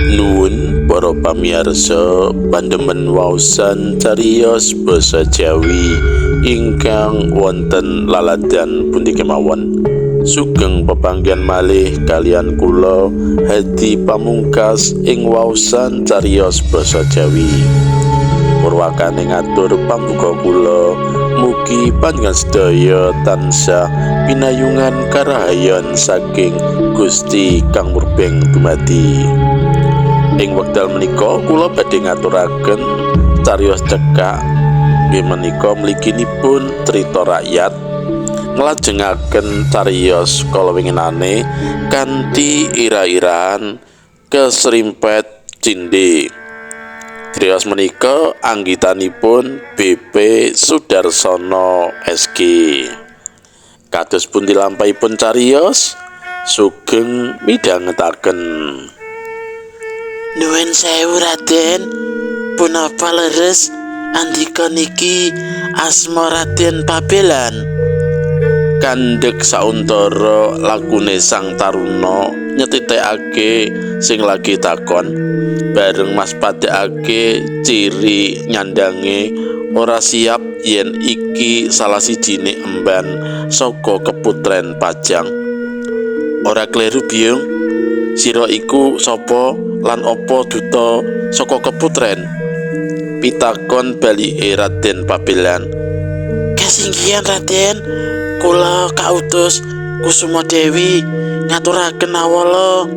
Nuwun para pamirsa pandemen waosan cariyos basa Jawi ingkang wonten laladan pundi kemawon. Sugeng pepanggihan malih kaliyan kula Hadi Pamungkas ing waosan cariyos basa Jawi. Purwakane ngatur pambuka kula, mugi panjenengan sedaya tansah pinayungan karahayon saking Gusti Kang Murbeng dumadi. Ing wekdal menika kula badhe ngaturaken cariyos cekak, nggih menika mliginipun crita rakyat, nglajengaken cariyos kala winginane kanthi ira-irahan Kesrimpet Cindhe. Cariyos menika anggitanipun BP Sudarsono SG. Kados pundi lampahipun cariyos? Sugeng midhangetaken. Nuwun sewu, Raden, punapa leres andika niki asma Raden Pabelan? Kandhek sauntara lakune sang taruna nyetitekake sing lagi takon, bareng maspadakake ciri nyandange ora siap yen iki salah sijine emban saka keputren Pajang. Ora kleru, Biyung. Sira iku sapa lan apa duta saka keputren? Pitakon balike Raden Pabelan. Kasinggihan, Raden, kula kautus Kusuma Dewi ngaturaken awala.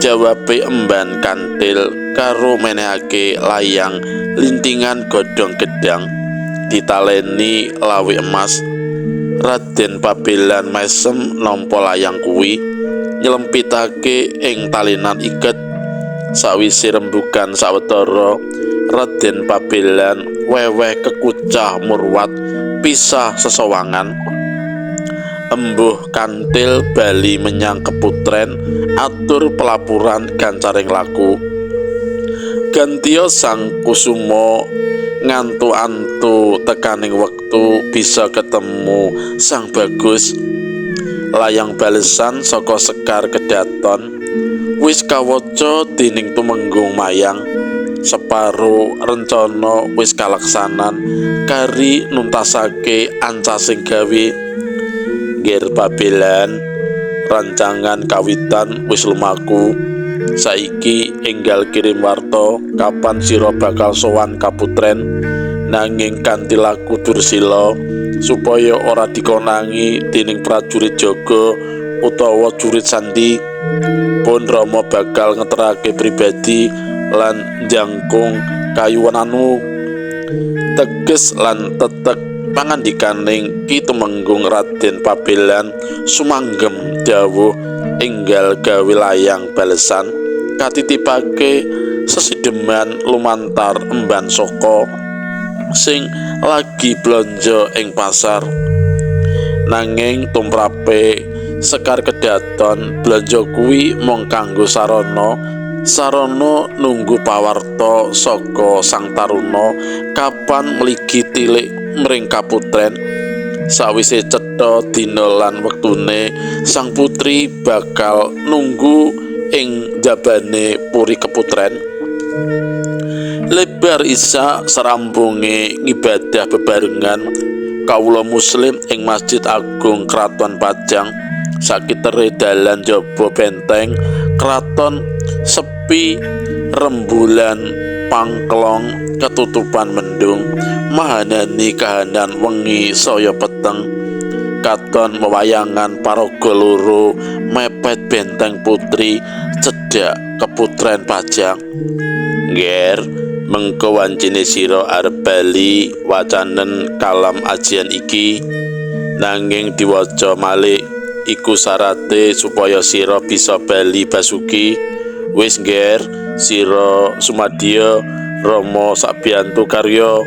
Jawabe emban kantil karo menehake layang lintingan godhong gedhang ditaleni lawe emas. Raden Pabelan mesem nampa layang kuwi, nyelempitake ing talenan iket. Sawise rembugan sawetara, Raden Pabelan weweh kekucah murwat pisah sesawangan. Embuh kantil bali menyang keputren atur pelapuran gancaring laku. Gantiya sang Kusuma ngantu-antu tekaning wektu bisa ketemu sang Bagus. Layang balesan saka Sekar Kedaton wis kawaca dening Tumenggung Mayang. Separo rencana wis kalaksanan, kari nuntasake ancasing gawe. Nger Pabelan, rancangan kawitan wis lumaku. Saiki enggal kirim warta kapan sira bakal sowan kaputren, nanging kanthi laku dursila supaya ora dikonangi dening prajurit jaga utawa jurit sandi. Pun Rama bakal ngeterake pribadi lan jangkung kayuwananu. Teges lan tetek pangandikaning Ki Tumenggung Raden Pabelan sumanggem dawuh enggal gawe layang balesan katitipake sesideman lumantar emban saka sing lagi blonjo ing pasar. Nanging tumrape Sekar Kedaton blonjo kuwi mung kanggo sarana sarana nunggu pawarta saka sang taruna kapan mligi tilik mring kaputren. Sawise cetha dina lan wektune, sang putri bakal nunggu ing jabane puri keputren. Lebar isa serampunge ngibadah bebarengan kawula muslim ing Masjid Agung Kraton Pajang, sakitere dalan jaba benteng kraton sepi, rembulan pangklong ketutupan mendung, mahanani kahanan wengi saya peteng. Katon mewayangan paraga loro mepet benteng putri cedhak keputren Pajang. Ngger, mengko wancine sira arep bali wacanen kalam ajian iki, nanging diwaca malik iku syarate supaya sira bisa bali basuki. Wis ngger, sira sumadya Rama sabiyantu karya.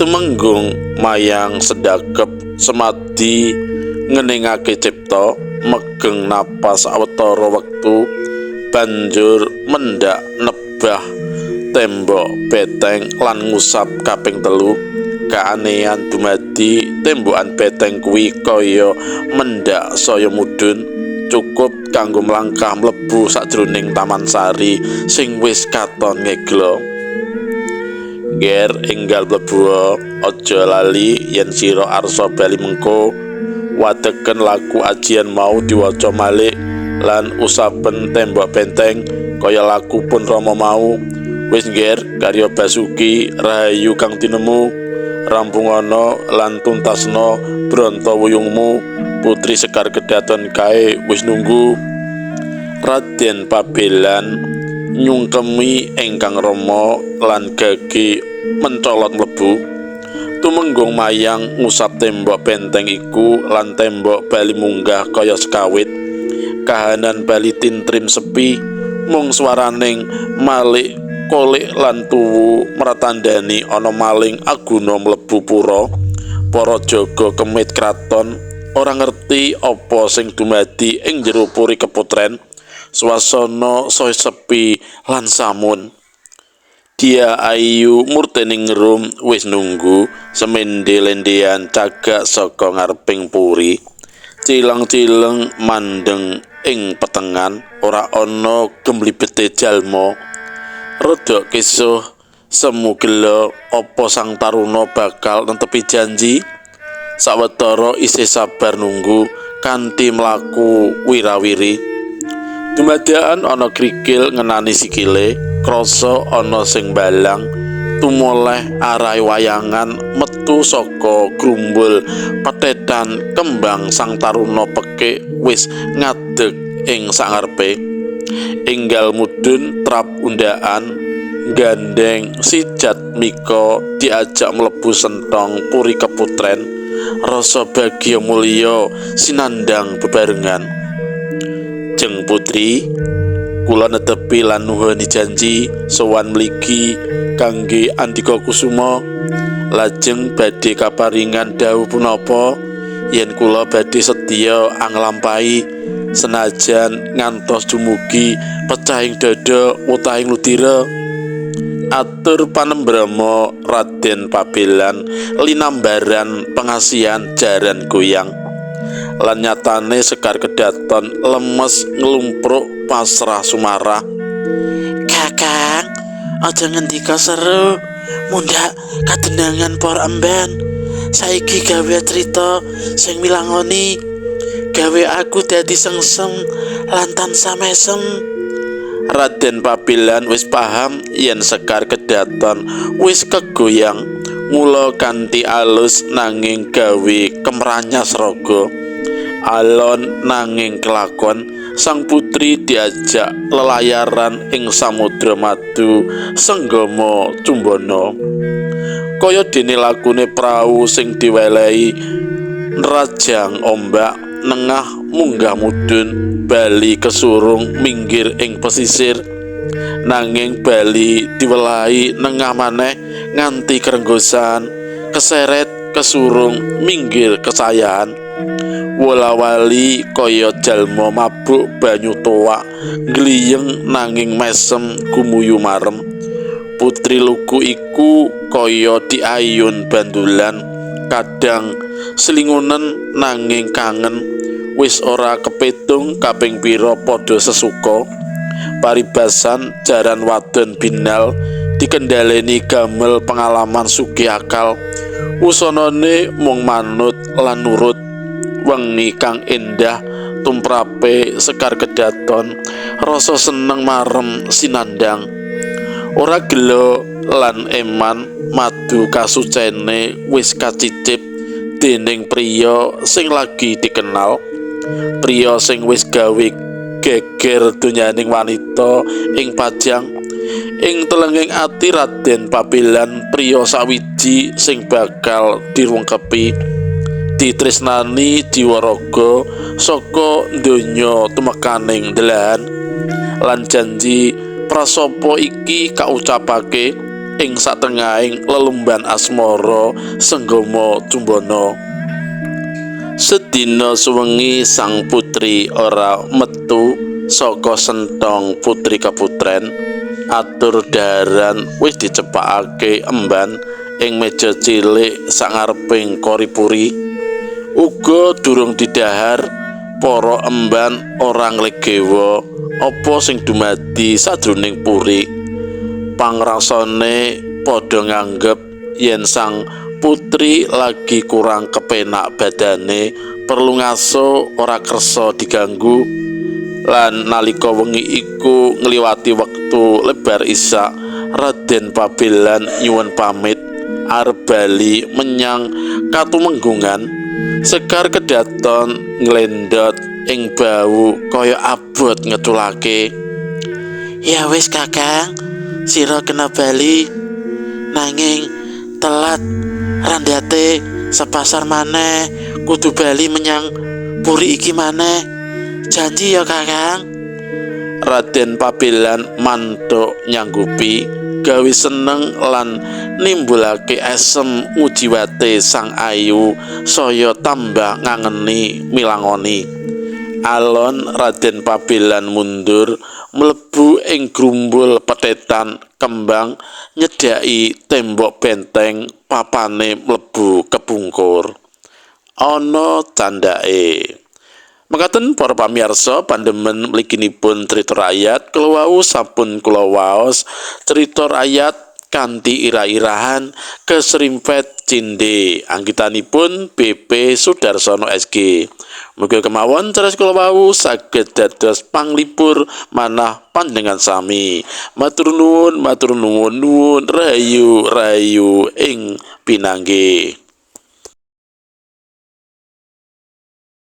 Tumenggung Mayang sedakep semadi ngeningake cipta, megeng napas sawetara wektu, banjur mendhak nebah tembok beteng lan ngusap kaping telu. Kaanehan dumadi tembokan beteng kuwi kaya mendhak saya mudhun. Cukup kanggo mlangkah mlebu sajroning Taman Sari sing wis katon ngeglo. Ger enggal mlebu, aja lali yen sira arsa bali mengko. Wadeken laku ajian mau diwaca malik lan usapen tembok benteng kaya laku pun Rama mau. Wis nger karya Basuki rahayu kang tinemu, rampungana lan tuntasna bronto wuyungmu. Putri Sekar Kedaton kae wis nunggu. Raden Pabelan nyungkemi ingkang rama lan gage mencolot mlebu. Tumenggung Mayang ngusap tembok benteng iku lan tembok bali munggah kaya sekawit. Kahanan bali tintrim sepi, mung swaraning malik kolik lan tuwu meratandani ana maling aguna mlebu pura. Para jaga kemit kraton ora ngerti apa sing dumadi ing jero puri keputren. Swasana saya sepi lan samun. Dia Ayu Murtiningrum wis nunggu semende-lendean cagak saka ngareping puri. Cileng-cileng mandeng ing petengan ora ana gemlibete jalma. Rada kesuh semu gela apa sang taruna bakal netepi janji. Sawetara isih sabar nunggu kanthi mlaku wirawiri. Dumadakan ana krikil ngenani sikile, krasa ana sing balang tumoleh arahe wayangan metu saka grumbul petetan kembang. Sang taruna pekik wis ngadeg ing sangarepe. Enggal mudhun trap undaan gandeng si Jatmika diajak mlebu sentong puri keputren. Rasa bagya mulya sinandang bebarengan. Jeng putri, kula netepi lan nuhuni janji sowan mligi kangge Andika Kusuma. Lajeng badhe kaparingan dawuh punapa yen kula badhe setya anglampahi senajan ngantos dumugi pecahing dada wutahing ludira. Atur panembrama Raden Pabelan linambaran pengasihan jaran goyang. Lan nyatane Sekar Kedaton lemes nglumpruk pasrah sumarah. Kakang, aja ngendika seru, mundhak kadenangan para emban. Saiki gawe crita sing milangoni, gawe aku dadi sengsem lan tansah mesem. Raden Pabelan wis paham yen Sekar Kedaton wis kegoyang, mula kanthi alus nanging gawe kemranyas raga. Alon nanging kelakon, sang putri diajak lelayaran ing samudra madu senggama cumbana. Kaya dene lakune prau sing diwelehi nrajang ombak nengah munggah mudhun, bali kesurung minggir ing pesisir. Nanging bali diwelahi nengah maneh nganti kerenggosan, keseret kesurung minggir kesayan. Wola-wali kaya jalma mabuk banyu toak, gliyeng nanging mesem gumuyu marem. Putri lugu iku kaya diayun bandulan, kadang selingunen nanging kangen. Wis ora kepitung kaping pira padha sesuka. Paribasan jaran wadon binal dikendhaleni gamel pengalaman sugih akal. Wusanane mung manut lan nurut. Wengi kang endah tumrape Sekar Kedaton, rasa seneng marem sinandang. Ora gelo lan eman madu kasucene wis kacicip dening priya sing lagi dikenal, priya sing wis gawe geger donyaning wanita ing Pajang. Ing telenging ati Raden Pabelan priya sawiji sing bakal dirungkepi, ditresnani jiwa raga saka donya tumekaning delahan. Lan janji prasopo iki kaucapake ing satengahing lelumban asmara senggama cumbana. Sedina suwengi sang putri ora metu saka sentong putri keputren. Atur daharan wis dicepakake emban ing meja cilik sangareping koripuri. Uga durung didahar, Para emban ora nglegewa apa sing dumadi sajroning puri. Pangrasane padha nganggep yen sang putri lagi kurang kepenak badane, perlu ngaso ora kersa diganggu. Lan nalika wengi iku ngliwati wektu lebar isak, Raden Pabelan nyuwun pamit arep bali menyang Katumenggungan. Sekar kedaton nglendot ing bau kaya abot ngeculake. Ya wis Kakang, sira kena bali, nanging telat randate sepasar maneh, kudu bali menyang puri iki maneh. Janji ya Kakang. Raden Pabelan mantuk nyanggupi, gawe seneng lan nimbulake esem ngujiwate sang ayu saya tambah ngangeni milangoni. Alon Raden Pabelan mundur mlebu ing grumbul petetan kembang nyedhaki tembok benteng papane mlebu kepungkur. Ana candhake. Mekaten para pamirsa, pandemen mliginipun crita rakyat kula wau sampun kula waos crita rakyat kanthi ira-irahan keserimpet cindhe anggitanipun BP Sudarsono SG. Mugi kemawon caros kula wau saged dados panglipur manah panjenengan sami. Matur nuwun, matur nuwun, nuwun rahayu rahayu ing pinanggih.